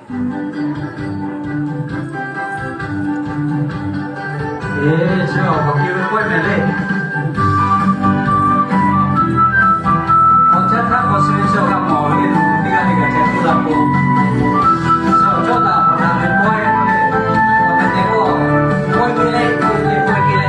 Chi awˬ hk'aw lo ve pawehˇ mehˍ le. Awˬ caˇ htaˇ k'awꞈ suh ve chi awˬ g'a mawˬ ve le, teˇ g'aˇ le kaꞈ ca tuˬ la k'o, chi awˬ cawˇ taˍ awˬ daꞈ ve pawehˇ le, awˬ tehˬ tehˬ k'o, pawehˇ ve le, pawehˇ ve le.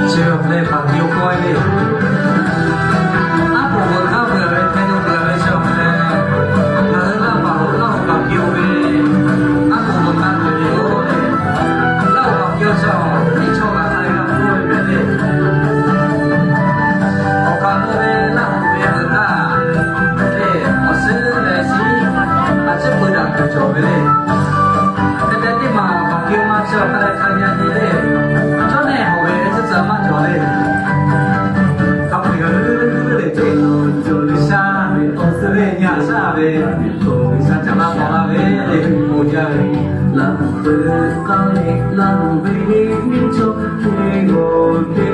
Chi awˬ hk'e leh paˍ piˇ-oˬ k'oˆ ve le. Aˉ poꞈ g'awˬ hk'aˇ peuˬ ve hpehꞈ tuˬ peuˬ ve chi awˬ hk'e leh, ngaˬ hui Laˇ huˍ paˍ lo Laˇ huˍ paˍ piˇ-oˬ ve, aˉ poꞈ g'awˬ hk'aˇ peuˬ ve yoˬ le. Laˇ huˍ paˍ piˇ-oˬ chi awˬ teˇ chaw kaꞈ hk'a leh g'a hpuˇ ve hpehꞈ le. Awˬ kaˍ mvuh ve Laˇ huˍ ve hk'aˬ htaˇ, le awˬ suhˉ leh shiˉ a ciˉ pui daꞈ kuiˬ cawˬ ve le. Hk'e te tiˉ maˬ paˍ piˇ-oˬ ma chi awˬ hk'a leh hk'a nyi nyi le. Cawˇ nehˆ hawˬ ve tcuhˉ tcuhˉ maˇ cawˬ le. Hk'a peu-eˬ g'a leuˉ leuˉ leuˉ leuˉ le teˇ cawˬ G'uiˬsha ve awˬ suhˉ leh nyi a shaˉ ve, G'uiˬsha caˍ laˇ taw laˇ ve le, bon jaˇ ve. Laˇ huˍ peuˬ k'aˇ le, Laˇ huˍ ve nyiˇ chaw hk'e g'awˬ